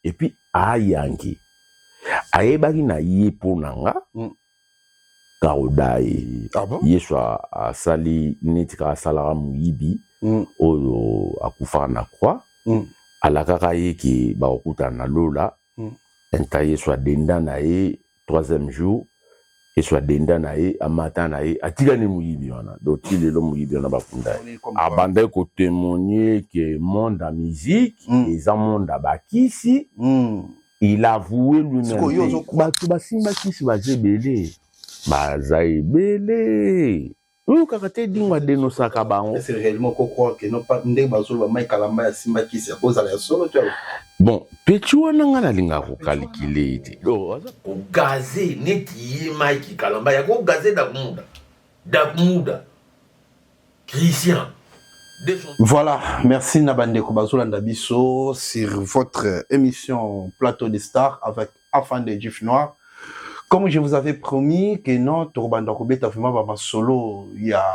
Et puis ayangi ayebaki na ye mpo na nga. Karoda ye. Ah bon? Yesu asali neti kaka asalaka moyibi oyo akufaka na croix. Alakaka ye ke bakokutana na lola. Nta Yesu adenda na ye troisième jour, Yesu adenda na ye, amata na ye, atikani moyibi wana. Donc ti lelo moyibi wana bakunda ye. Abandaki kotémoigner ke monde ya musique eza monde ya bakisi. Il avoué lui-même. Sikoyo yo Bato basimba kisi baza ebele, baza ebele oyo kaka te Edingo adenosaka bango. Est-ce réellement ko croire que non, pas ndenge bazoloba Mike Kalamba ya simba kisi, akozala ya solo to? Bon, petit wana, nga nalingaka kokalikile ye te. Kogaze neti ye Mike Kalamba ya kogaze Dakmuda, Dakmuda Christian. Voilà, merci na bandeko bazolanda biso sur votre émission Plateau des Stars avec Afande Jif Noir. Comme je vous avais promis que non, tokobanda kobeta vraiment ba masolo, il y a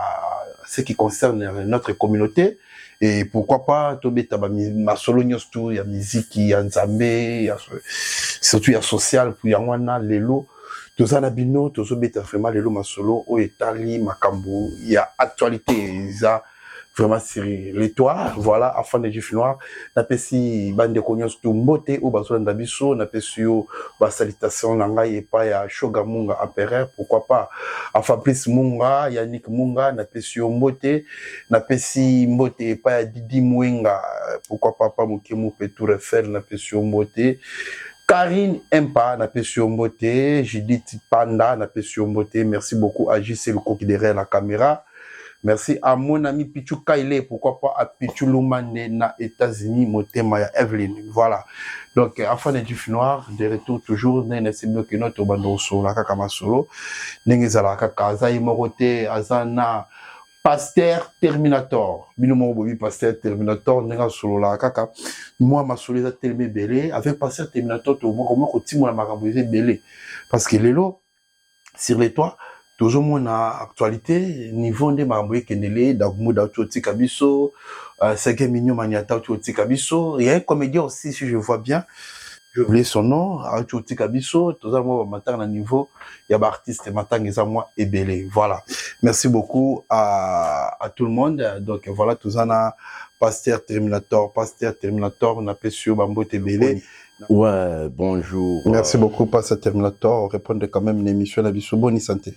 ce qui concerne notre communauté et pourquoi pas tobeta ba masolo nyonso tu ya musique ya Nzambe, ya surtout ya social. Pour yango wana lelo toza na bino, tozobeta vraiment lelo masolo oyo etali makambo ya actualité, eza vraiment sur les toits. Voilà, Afin de Juif Noir, napesi bandeko nyonso tu mbote oyo bazolanda biso. Napesi yo basalutation na ngai epai ya Shoga Munga Empereur, pourquoi pas a Fabrice Munga, Yannick Munga, napesi yo mbote. Napesi mbote epai ya Didi Mwenga, pourquoi pas pa Mokemu mpe Tour Eiffel, napesi yo mbote. Karine Empa, napesi yo mbote. Judith Panda, napesi yo mbote. Merci beaucoup à JC Lukoki derrière la caméra. Merci à mon ami Pichu Kaile, pourquoi pas à Pichu Lumane na États-Unis, motema ya Evelyn. Voilà. Donc, Afin de Juif Noir, de retour toujours, nene c'est que notre bando solo kaka masolo, ndenge ezalaka kaka, aza ye moko te, aza na Pasteur Terminator. Bino moko bobi Pasteur Terminator ndenge asololaka kaka mwa masolo eza telema ebele. Avec Pasteur Terminator tomoko moko kotimola makambo eza ebele, parce que lelo sur les toits tozomona actualité, niveau nde makambo ekendele. Dakumuda auti otika biso, Sege Mignon Maniata auti otika biso. Il y a un comédien aussi, si je vois bien, j'ai oublié son nom, auti otika biso. Toza mwa bamatanga na niveau ya baartiste, matanga eza mwa ebele. Voilà, merci beaucoup à tout le monde. Donc voilà, toza na Pasteur Terminator. Pasteur Terminator, napesi yo bambote ebele. Ouais, bonjour. Merci beaucoup, Pasteur Terminator. Répondre quand même une émission na biso. Bonne santé?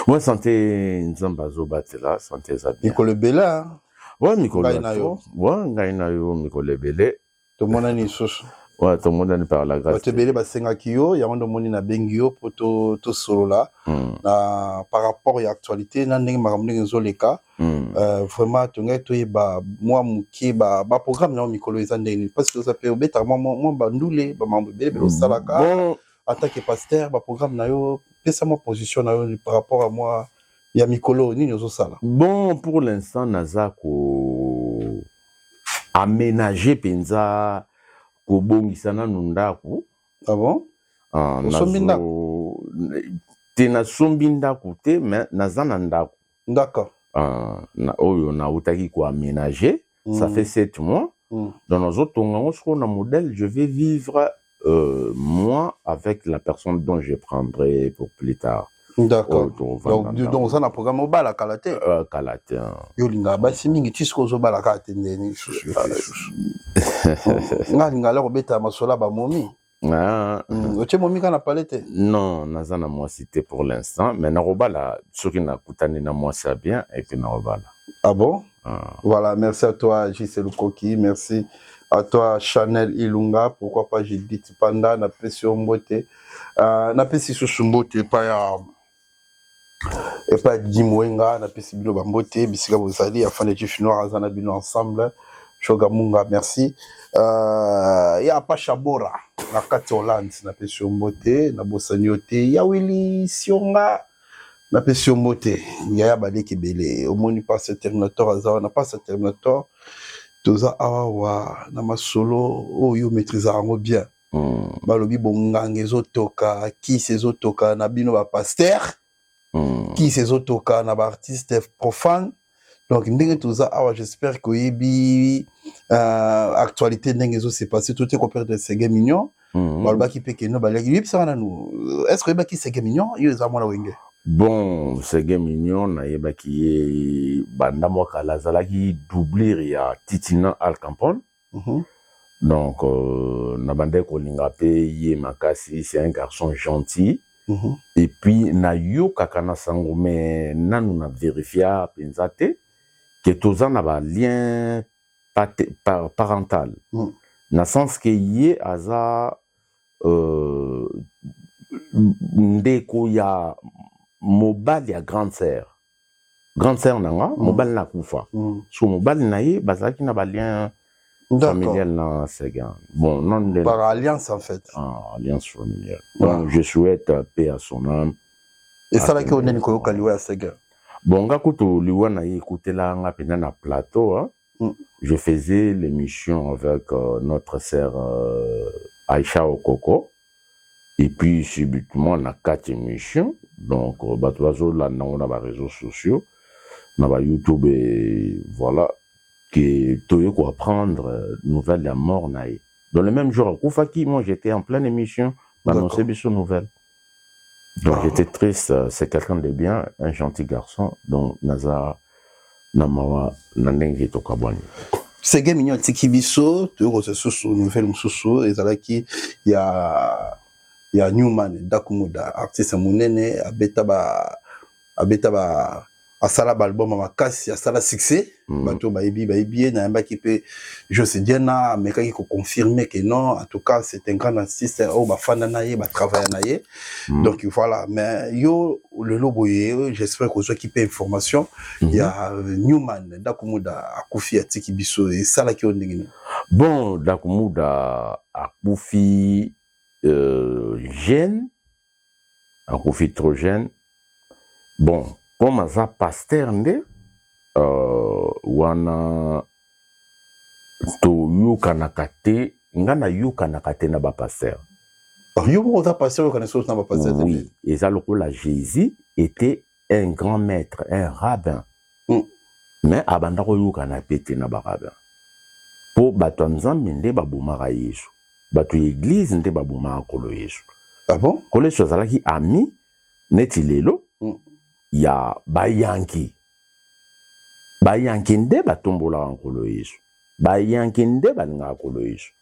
Ouais, santé, Nzambe azobatela, santé eza bien. Mikolo ebele, hein? Ouais, mikolo Ngai na yo. Ouais, ngai na yo, mikolo ebele. Tomonani lisusu. Ouais, tomonani par la grâce. Bato ebele basengaki yo, yango nde omoni nabengi yo mpo tosolola na par rapport ya actualité na ndenge makambo ndenge ezoleka. Vraiment tongai toyeba mwa moke baprogramme na yo mikolo eza ndenge nini, parce que oza mpe obetaka mwa bandule, bamambo ebele ebele osalaka. Bon, en tant que pasteur, baprogramme na yo, pesa mwa position na yo par rapport à mwa ya mikolo nini ozosala. Bon, pour l'instant naza ko aménager mpenza, kobongisa nanu ndako. Ah bon? Ah, Osombi ndako? Te, nasombi ndako te, mais naza na ndako. D'accord. Ah, na oyo nautaki koaménager, ça fait 7 mois. Donc nazotonga yango sikoyo na modèle je vais vivre, moi avec la personne dont je prendrai pour plus tard. D'accord. Oyo tovanda. Donc oza na programme obala kala te? Kala te, hein. Yo olingaka basi mingi, ti soki ozobala kaka te, ndeni lisusu yo lisusu nga alingaka la kobeta masolo ya bamomi. Ah, Otie momi kaka na pale te? Non, naza na mwasi te pour l'instant, mais nakobala soki nakutani na mwasi ya bien et puis nakobala. Ah bon? Ah. Voilà, merci à toi JC Lukoki, merci à toi Chanel Ilunga, pourquoi pas Judith Panda, napesi yo mbote. Napesi susu mbote epai ya Didi Mwenga, napesi bino bambote bisika bozali. Afin de Chief Noir aza na bino ensemble. Shoga Munga, merci. Ya Pasha Bora na kati Hollande, napesi yo mbote, nabosani yo te. Ya Willy Sionga, napesi yo mbote. Yaya baleki ebele, omoni Pasteur Terminator aza wana. Pasteur Terminator, toza awawa na masolo oyo maîtrise yango bien. Balobi bonganga ezotoka, kisi ezotoka na bino bapasteur, kisi ezotoka na baartiste profane. Donc ndenge toza awa, j'espère que oyebi actualité ndenge ezose passer. To te koperdre Sege Mignon. Balobaki mpe keno baliaki. Yebisaka nanu, est ce que oyebaki Seguin Mignon? Yo eza mwana Wenge. Bon, Seguin Mignon, nayebaki ye banda mwa kala. Azalaki doublure ya Titina Al Campone. Donc nabandaki kolinga mpe ye makasi. C'est un garçon gentil. Et puis nayokaka na sango, mais nanu na vérifia mpenza te, ke toza na balien parental, na sens ke ye aza ndeko ya mobali ya grande sœur, grande sœur na nga. Mobali na akufa. So mobali na ye bazalaki na balien familial na Seguin. Bon, non nde Par alliance, en fait. Ah, alliance familiale. Donc je souhaite paix à son âme. Esalaki oyo ndeni koyoka liwa ya Seguin? Bon, nga kutu liwa na ye ekutela nga mpenza na plateau, hein. Je faisais l'émission avec notre sœur Aïcha Okoko et puis subitement na kati émission, donc bato bazolanda yango na baréseaux sociaux, na ba YouTube, et voilà que toye koapprendre nouvelle ya mort na ye. Dans le même jour akufaki, moi j'étais en pleine émission, baannonce biso nouvelle. Donc j'étais triste. C'est quelqu'un de bien, un gentil garçon. Donc naza na mawa na ndenge tokabwani. Seguin Mignon atiki biso. Toyokozwa susu nouvelle mosusu, ezalaki ya Newman Dakumuda, artiste monene, abeta ba asala baalbum ya makasi, asala succès. Bato bayebi ye. Nayambaki mpe Jose Diana, amekaki koconfirme que non, en tout cas c'est un grand artiste oyo bafanda na ye, batravailla na ye. Donc voilà. Mais yo lelo boye, j'espère kozwaki mpe information ya Newman Dakumuda akufi, atiki biso. Esalaki yo ndenge nini? Bon, Dakumuda akufi jeune, akufi trop jeune. Bon, comme aza pasteur nde wana toyokanaka te. Nga nayokanaka te na bapasteur. Yo moko oza pasteur, oyokana soso na bapasteur te? Oui, eza lokola Jésus était un grand maître, un rabbin, mais abanda koyokana mpe te na barabbin, mpo bato ya Nzambe nde babomaka Yesu, bato ya église nde babomaka Nkolo Yesu. Ah bon? Nkolo Yesu azalaki ami neti lelo ya bayanki. Bayanki nde batombolaka Nkolo Yesu, bayanki nde balingaka Nkolo Yesu.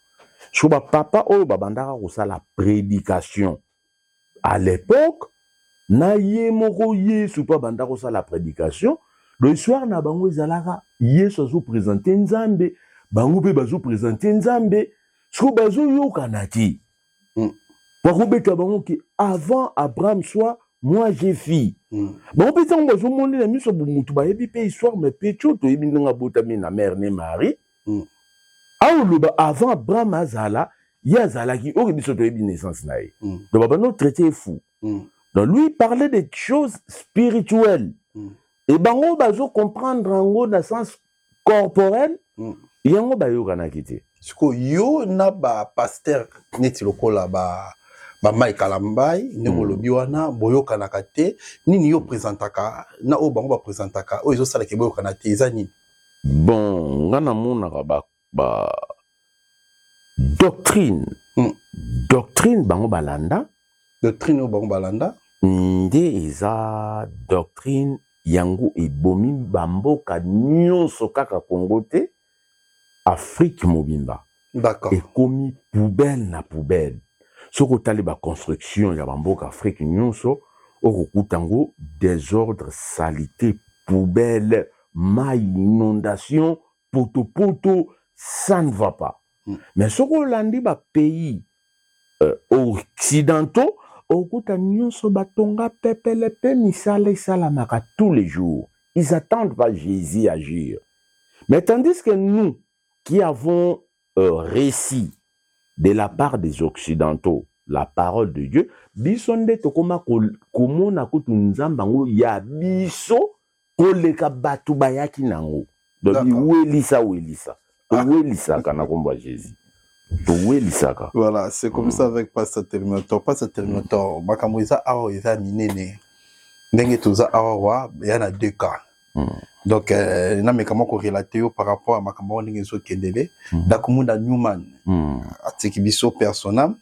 So bapapa oyo babandaka kosala prédication à l'époque na ye moko Yesu mpo abanda kosala prédication, donc histoire na bango ezalaka Yesu azoprésente Nzambe, bango mpe bazoprésente Nzambe. Siko bazoyokana te. Bakobeta bango ke avant Abraham soit, moi je fus. Bango mpe ntango bazomonela miso bomutu, bayebi mpe histoire, mais mpe tio toyebi ndenge abotami na mère ne Marie. Aoloba avant Abraham azala, ye azalaki. Oyo biso toyebi naissance na ye. Donc babanda traité ye fou. Donc lui parlait des choses spirituelles et bango bazocomprendre yango na sens corporel. Yango bayokanaki te. Sikoyo yo na bapasteur neti lokola bamai Kalambai, ndenge olobi wana, boyokanaka te. Nini yo présentaka na oyo bango baprésentaka, oyo ezosalaka boyokana te, eza nini? Bon, nga namonaka ba doctrine doctrine bango balanda. Doctrine oyo bango balanda. Nde eza doctrine yango ebomi bamboka nyonso, kaka Congo te, Afrique mobimba. Ekomi poubelle na poubelle. Soki otali baconstruction ya bamboka Afrique nyonso, okokuta yango désordre, salité, poubelle, mai, inondation, potopoto, ça ne va pas. Mais soki olandi bapays occidentaux, okuta nyonso batonga pepele mpe misala esalamaka tous les jours. Ils attendent pas Jésus agir. Mais tandis que nous qui avons réussi de la part des Occidentaux la parole de Dieu, biso nde tokoma komona kutu Nzambe yango ya biso koleka bato bayaki nango. Donc welisa welisa, towelisaka na nkombo ya Jésus, towelisaka. Voilà, c'est comme ça avec Pasteur Terminator. Pasteur Terminator, makambo eza awa eza minene. Ndenge toza awa, ya na deux cas. Donc nameka moko relater yo par rapport à makambo ndenge ezokendele. Dakumunda Newman atiki biso, personne.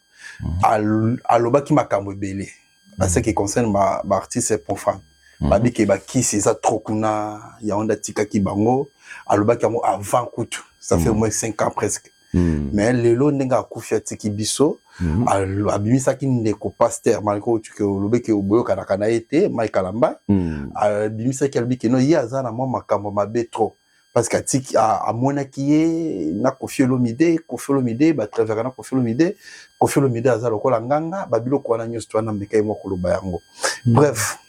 Alobaki makambo ebele à ce qui concerne baartiste profane. Babiki bakisi eza trop kuna, yango nde atikaki bango. Alobaki yango avant kutu, ça fait au moins 5 ans presque. Mais lelo ndenge akufi, atiki biso, abimisaki ndeko pasteur, malgré otuke olobeki oboyokanaka na ye te, Mike Kalamba. Abimisaki, alobi que non, ye aza na mwa makambo mabe trop, parce que atiki, amonaki ye na Kofi Olomide. Kofi Olomide batravaka na Kofi Olomide. Kofi Olomide aza lokola nganga, babiloko wana nyonso to wana, meka ye mwa koloba yango. Bref,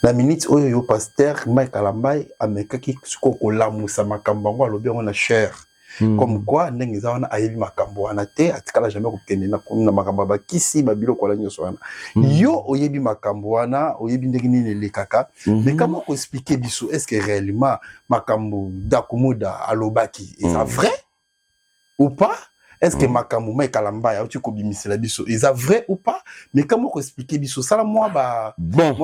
na minute oyo yo pasteur Mike Kalambai amekaki sikoyo kolamusa makambo yango, alobi yango na chaire comme quoi ndenge eza wana, ayebi makambo wana te, atikala jamais kokende na makambo ya bakisi, babiloko wana nyonso wana. Yo oyebi makambo wana, oyebi ndenge nini elekaka. Mais kama koexpliquer biso, est ce que réellement makambo Dakumuda alobaki eza vrai ou pas? Est ce que makambo Mike Kalamba auti kobimisela biso eza vrai ou pas? Mais kama koexpliquer biso, sala mwa ba bon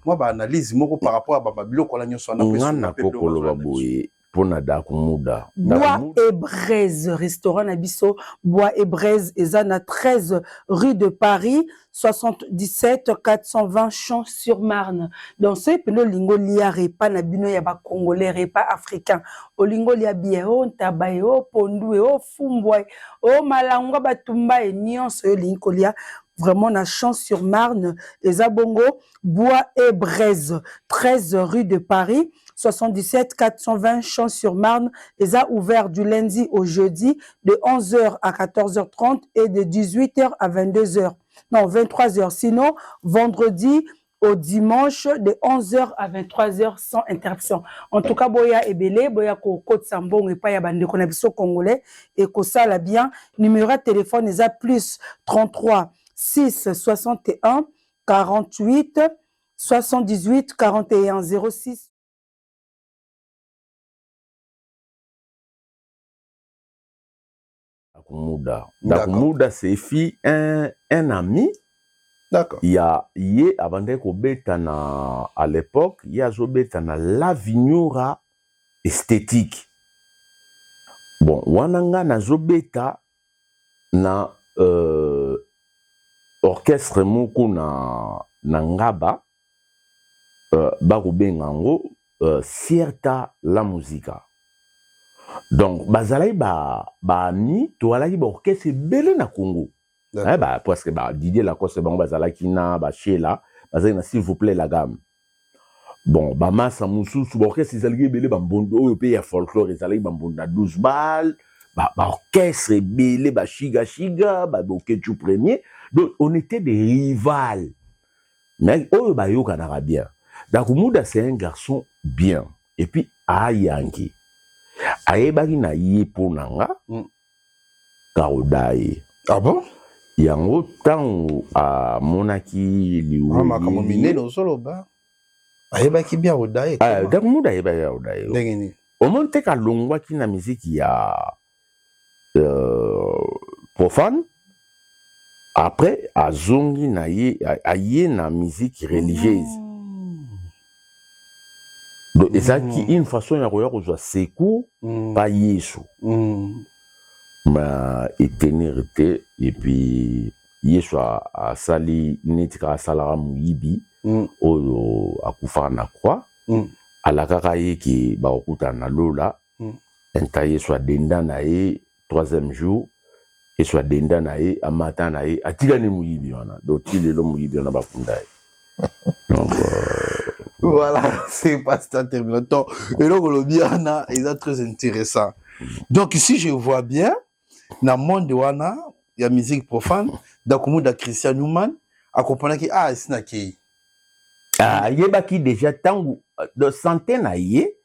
mwa baanalyse moko par rapport à babiloko wana nyonso wana. Nga nakokoloba boye mpona Dakumuda. Bois et Braise, restaurant na biso Bois et Braise eza na 13 rue de Paris, 77 420 Champs-sur-Marne. Donc soki mpena olingi olia repas na bino ya bacongolais, repas africain, olingi olia bien, o ntaba ye, o pondu ye, o fumbwa ye, o malangwa batumba ye, nyonso oyo olingi kolia vraiment na Champs-sur-Marne, eza bongo Bois et Braise, 13 rue de Paris, 77 420 Champs-sur-Marne. Eza ouvert du lundi au jeudi de 11h à 14h30 et de 18h à 22h, non, 23h. Sinon, vendredi au dimanche de 11h à 23h sans interruption. En tout cas, boya ebele, boya kokotisa mbongo epai ya bandeko na biso congolais ekosala bien. Numéro ya téléphone eza plus 33 6 61 48 78 41 06. Dakumuda. Dakumuda, c'est fi un ami. Ya ye abandaki kobeta na, à l'époque ye azobeta na La Vignora Esthétique. Bon, wana nga nazobeta na orchestre moko na Ngaba, bakobenga yango Cierta la Musica. Donc bazalaki baami ba toalaki baorchestre ebele na Congo. Eh, ba, presque ba Didier Lacoste, bango bazalaki na bashela, bazalaki na S'il vous plaît la gamme. Bon, bamasa mosusu, baorchestre ezalaki ebele, bambondo oyo mpe ya folklore ezalaki, bambonda 12 bal, baorchestre ebele, bashigashiga, babokechu premier. Donc on était des rivales, mais oyo bayokanaka bien. Dakumuda, c'est un garçon bien, et puis ayangi ayebaki na ye mpo na nga karoda ye. Ah bon? Yango ntango amonaki liwa, makambo minene ozoloba, ayebaki bien oda ye? Dakumuda ayebaki aoda ye. Ndenge nini? Omoni te kalongwaki na miziki ya profane, après azongi na ye, aye na musique religieuse. Donc ezalaki une façon ya koya kozwa secours pa Yesu. Ma etenir te, et puis Yesu asali neti kaka asalaka moyibi oyo akufaka na croix. Alakaka ye que bakokutana na lola. Nta Yesu adenda na ye, troisième jour Yesu adenda na ye, amata na ye, atikani moyibi wana. Donc ti lelo moyibi wana bakunda ye. Donc Voilà, c'est Pasteur Terminator. Et donc, le bien, est très intéressant. Donc, si je vois bien, dans le monde wana, il y a musique profane, Dakumuda Christian Newman, accompagné qui, ah, c'est qui? Ayebaki déjà ntango de santé na ye.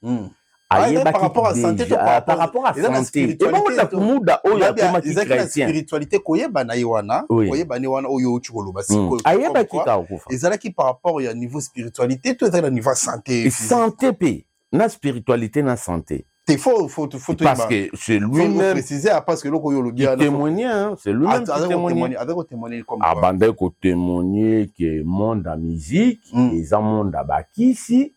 Ayebaki par rapport à santé, par rapport à santé, ebongo Dakumuda oyo akomaki chrétien. Spiritualité, koyeba na ye wana, koyeba ni wana oyo outi koloba sikoyo. Ayebaki kaka kokufa. Ezalaki par rapport ya niveau spiritualité to ezalaki na niveau santé? Santé mpe na spiritualité na santé. Te, faut parce que c'est lui-même préciser, parce que eloko oyo olobi qui témoignait, hein, c'est lui-même qui témoignait. Avec kotémoigner comme abandaki kotémoigner que monde ya musique eza monde ya bakisi.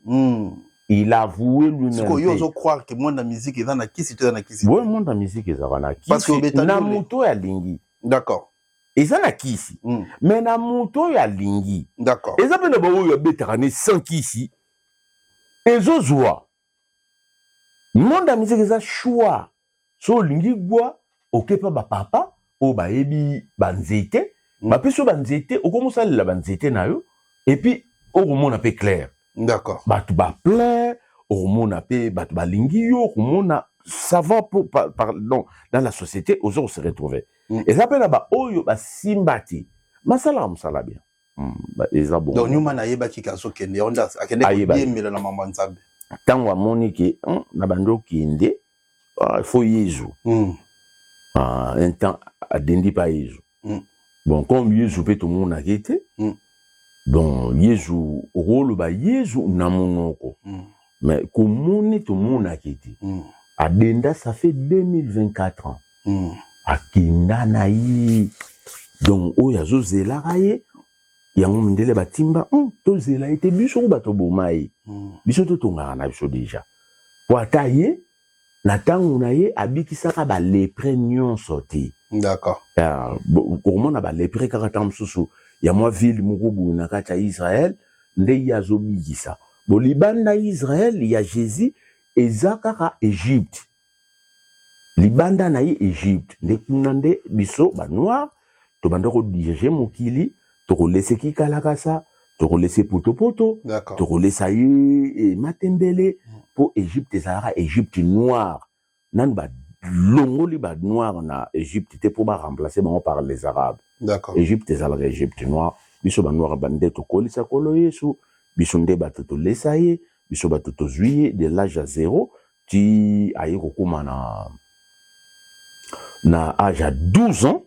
Il a avoué lui-même. Sikoyo ozo croire que monde ya musique eza na kisi to eza na kisi? Oui, monde ya musique ezalaka na kisi na moto oyo alingi. Eza na kisi, mais na moto oyo alingi. Eza mpe na baoyo abetaka ne sans kisi, ezozwa. Monde ya musique eza choix. So olingi gwa, okepa bapapa oyo bayebi banzete, bapesi yo banzete, okomosalela banzete na yo, et puis okomona mpe clair. Bato baplein, okomona mpe bato balingi yo, okomona ça va pour, par, par, donc, dans la société oza kose retrouver. Eza mpe na baoyo basimba te, basalaka mosala bien. Eza bon. Donc Newman ayebaki ke azokende, yango nde akende Ayebaki. Koyembela na mambo ya Nzambe. Ntango amoni ke na bandi okende, ah, faut Yezu. Ah, un temps adendi pa Yezu. Bon, comme Yezu mpe tomonaki te. Bon, Yezu, okoloba Yezu na monoko, mais komoni tomonaki te. Adenda, ça fait 2024 ans. Akenda na ye, donc oyo azozelaka ye, yango mindele batimba, tozela ye te, biso ko bato boma ye. Biso totongaka na biso déjà, po ata ye na ntango na ye abikisaka balèpre nyonso te. Ah, komona balèpre kaka ntango mosusu ya mwa ville moko boye na kati ya Israel nde ye azobikisa. Bo libanda Israel ya Jésus eza kaka Egypte. Libanda na ye Egypte nde kuna nde biso banoir tobanda kodirige mokili, tokolesa kikalakasa, tokolesa potopoto, tokolesa ye matembele, mpo Egypte ezalaka Egypte noire. Nanu balongoli banoir na Egypte te mpo baremplace bango par les Arabes. Egypte ezalaka Egypte noire. Biso banoir bande tokolisa Kolo Yesu, biso nde bato tolesa ye, biso bato tozwi ye de l'âge ya 0 ti aye kokóma na âge ya 12 ans,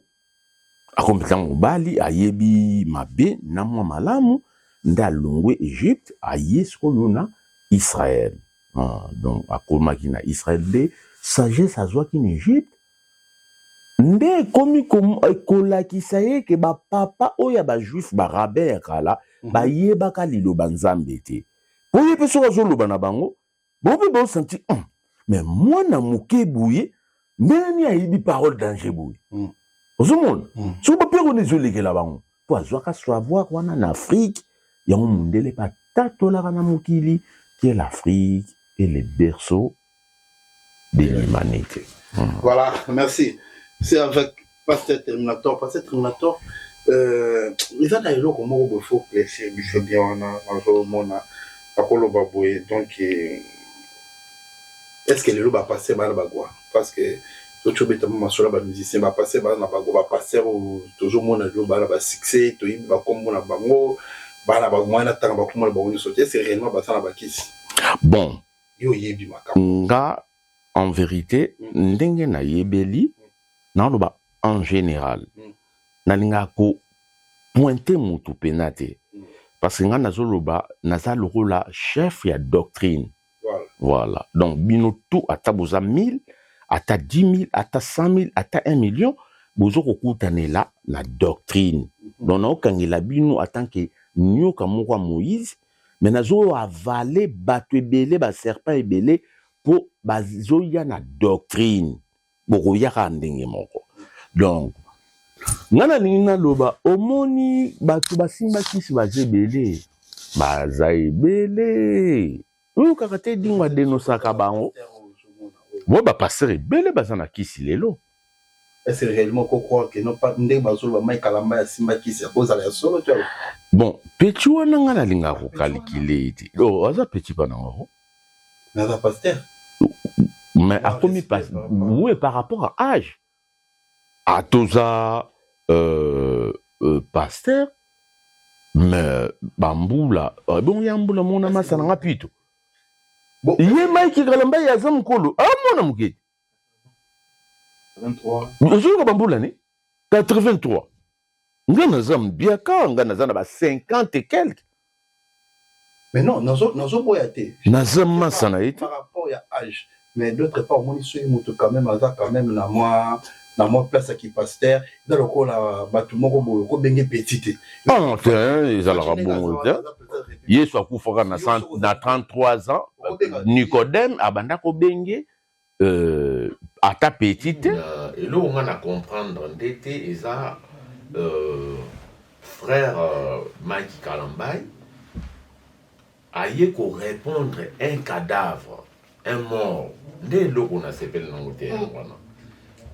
akomi mpenza mobali, ayebi mabe na mwa malamu, nde alongwe Egypte, aye sikoyo na Israel. Ah, donc akomaki na Israel nde sagesse azwaki na Egypte nde ekomi kolakisa ye ke bapapa oyo ya bajuif, barabbin ya kala, bayebaka liloba Nzambe te. Po ye mpe soki azoloba na bango, bango mpe baosentir, mais mwana moke boye, ndenge nini ayebi parole danger boye? Ozomona, soki bapere wana ezolekela bango, mpo azwaka savoir wana na Afrique. Yango mondele mpe atatolaka na mokili ke l'Afrique est le berceau de l'humanité. Voilà, merci. C'est avec Pasteur Terminator. Pasteur Terminator, eza na eloko moko boye, faut éclaircir biso bien wana. Nazomona akoloba boye, donc est ce que lelo bapasteur bana bagwa? Parce que toti obeta mo masolo ya bamusicien, bapasteur bana na bagwa, bapasteur oyo tozomona lelo bana basuccès, toyebi bakombo na bango, bana bamwana ntanga bakombo na bango nyonso te, est ce que réellement baza na bakisi? Bon. Yo oyebi makambo. Nga, en vérité, ndenge nayebeli, naoloba en général, nalingaka kopointe motu pena te, parce que nga nazoloba, naza lokola chef ya doctrine. Voilà, donc bino tout, ata boza 1000, ata 10 000, ata 100 000, ata 1 million, bozo kokutanela na doctrine. Donc naokangela bino en tant que nyoka moko ya Moïse, mais nazo avaler bato ebele, baserpent ebele, mpo bazoya na doctrine, bokoyaka ndenge moko. Donc nga nalingi naloba, omoni bato basimba kisi baza ebele, baza ebele oyo kaka te Dingo adenosaka bango. Bo bapasteur ebele baza na kisi lelo. Est-ce réellement ko croire que non, pas ndenge bazoloba Mike Kalamba ya simba kisi, akozala ya solo to? Bon, petit wana, nga nalingaka kokalikile ete, oh, aza petit mpa nango. Mais aza pasteur. Mais akomi, oui, par rapport à âge atoza pasteur, mais bambula bongo ya mbula mona masa nanga pito ye Mike Kalamba, ye aza mokolo, amona moke, ozoyoka bambula ne 83. Nga naza mbiaka, nga naza na ba 50 et quelque. Mais non, nazoboya te. Naza masa na ye te. Par rapport ya âge, mais d'autre part omoni soki moto quand même aza quand même na mwa place ya kipasteur, eza lokola bato moko boye okobenge petit te. Ah, te, ezalaka bongo te. Yesu akufaka na 33 ans. Nicodème abanda kobenge ata petit te. Eloko nga na comprendre nde te eza. Frère Mike Kalambay aye ko répondre un cadavre, un mort, nde eloko nasepeli nango te yango wana.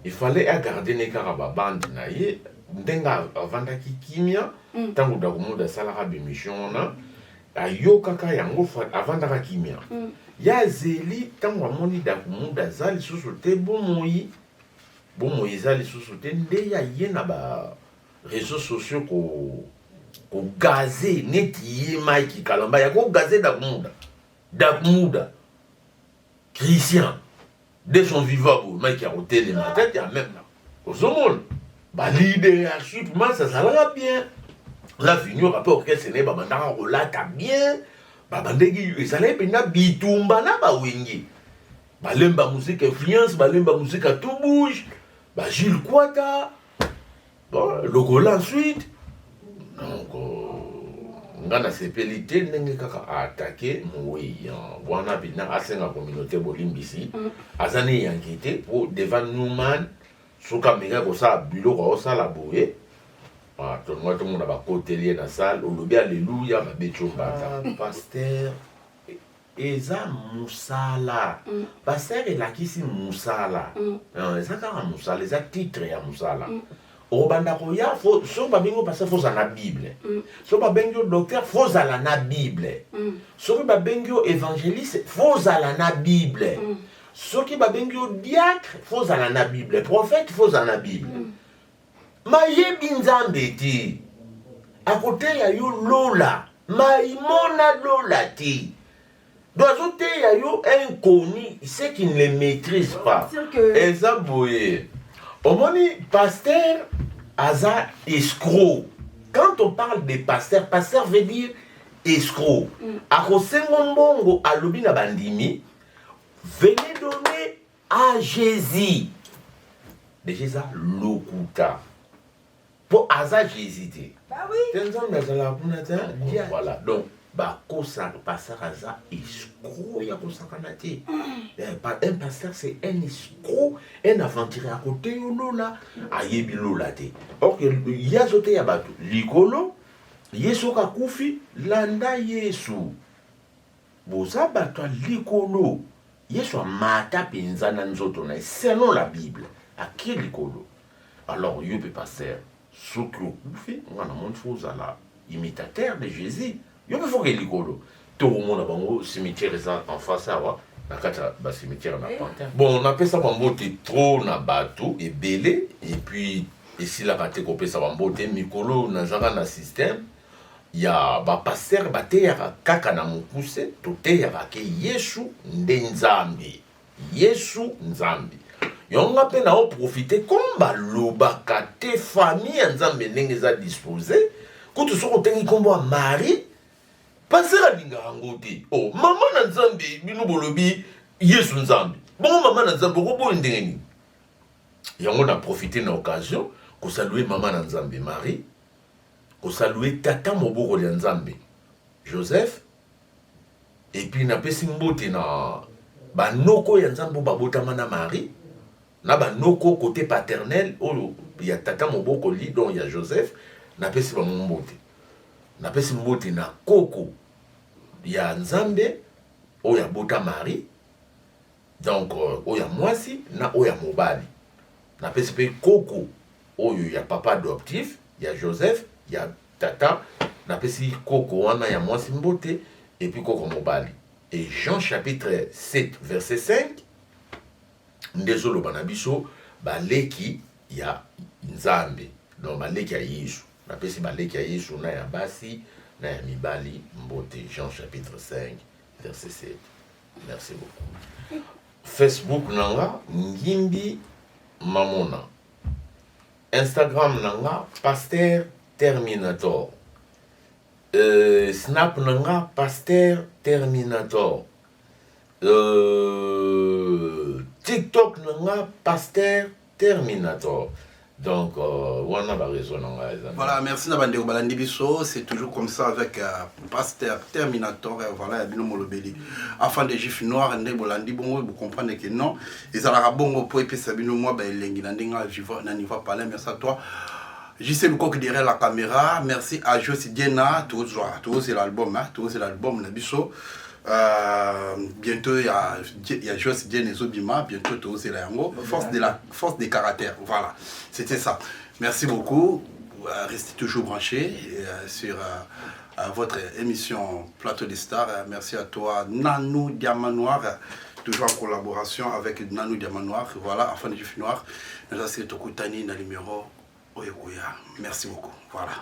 Il fallait agarde ne kaka babande na ye ndenge avandaki kimia. Ntango Dakumuda asalaka bémission wana, ayokaka yango, avandaka kimia. Ye azeli ntango amoni Dakumuda aza lisusu te, bomoi bomoi eza lisusu te, nde ye aye na ba réseaux sociaux ko kogaze neti ye Mike Kalamba ya kogaze Dakumuda. Dakumuda Christian de son vivant boye, Mike ya kotelema tete ya même na ozomona baleader ya suite mas azalaka bien. La Junior ape orchestre na ye, babandaka kolata bien, babandaki, ezalaki mpenza bitumba na bawenge, balemba musique influence, balemba musique à tout bouge, bagile Kwata, bon, lokola ensuite. Donc nga nasepeli te ndenge kaka aattaquer mowei wana mpena asenga communauté bolimbisi. Aza ne yanke te po devant Newman, soki amekaki kosala biloko aosala boye, tolinga tomona bakoteli ye na salle, olobi aleluya, babeti yo mbata. Pasteur eza mosala. Pasteur elakisi mosala. Eza kaka mosala, eza titre ya mosala. Okobanda koya, soki babengi yo pasteur, faut ozala na Bible. Soki babengi yo docteur, faut ozala na Bible. Soki babengi yo évangéliste, faut ozala na Bible. Soki babengi yo diacre, faut ozala na Bible. Prophète, faut ozala na Bible. Mayebi Nzambe te, akoteya yo lola, maimona lola te. Donc azoteya yo inconnu, ce qui ne le maîtrise pas. Eza boye, omoni, pasteur aza escroc. Quand on parle de pasteur, pasteur veut dire escroc. Akosenga mbongo, alobi na bandimi: "Venez donner à Jésus." Déjà eza lokuta mpo aza Jésus te. Te, Nzambe azalaka kuna te. Voilà, donc bakosaka, pasteur aza escroc ya kosakana te. Un pasteur, c'est un escroc, un aventurier. Akote yo lola, ayebi lola te. Or ye azoteya bato likolo. Ye soki akufi, landa Yesu, boza bato ya likolo. Yesu amata mpenza na nzoto na ye, selon la Bible, akie likolo. Alors yo mpe pasteur, soki okufi, nga namoni faut ozala imitateur de Jésus. Yo mpe foke likolo, tokomona bango. Cimetière eza en face awa, na kati ya bacimetière na Pantin. Bon, napesa bambote trop na bato ebele, et puis esilaka te kopesa bambote. Mikolo nazalaka na système ya bapasteur, bateyaka kaka na mokuse. Toteyaka ke Yesu nde Nzambe, Yesu Nzambe. Yango nga mpe naoprofite, comme balobaka te famille ya Nzambe ndenge eza dispose. Kutu soki otengi nkombo ya Marie, pasteur alingaka yango te. O mama na Nzambe, bino bolobi Yesu Nzambe, bongo mama na Nzambe okoboyi ndenge nini? Yango na profite na occasion kosaluer mama na Nzambe Marie, kosaluer tata mobokoli ya Nzambe Joseph, et puis napesi mbote na banoko ya Nzambe oyo babotama na Marie, na banoko côté paternel oyo ya tata mobokoli, donc ya Joseph, napesi bango mbote. Napesi mbote na koko ya Nzambe oyo abota Marie, donc oyo ya mwasi na oyo ya mobali. Napesi mpe koko oyo ya papa adoptif ya Joseph, ya tata, napesi koko wana ya mwasi mbote, et puis koko mobali. Et Jean chapitre 7 verset 5 nde ezoloba na biso baleki ya Nzambe, donc baleki ya Yesu. Napesi baleki ya Yesu na ya basi na ya mibali mbote. Jean chapitre 5 verset 7. Merci beaucoup. Facebook na nga Ngimbi Mamona, Instagram na nga Pasteur Terminator, Snap na nga Pasteur Terminator, TikTok na nga Pasteur Terminator. Donc wana baréseau na ngai eza. Voilà, merci na bandeko balandi biso. C'est toujours comme ça avec Pasteur Terminator. Voilà, ya bino molobeli afin de juif noir, nde bolandi bongo, bocomprendre que non, ezalaka bongo po epesa bino mwa baelengi na ndenge na niveau palais. Merci à toi. JC Lukoki derrière la caméra. Merci à Josi Diena. Tous l'album, hein. Tous l'album, na biso. Bientôt, il y a Josi Diena ezobima. Bientôt, tous yango. Force des caractères. Voilà. C'était ça. Merci beaucoup. Restez toujours branchés sur votre émission Plateau des Stars. Merci à toi, Nanou Diamant Noir, toujours en collaboration avec Nanou Diamant Noir. Voilà, enfant du Noir. Nous avons tokutani na numéro oyo ekoya. Merci beaucoup. Voilà.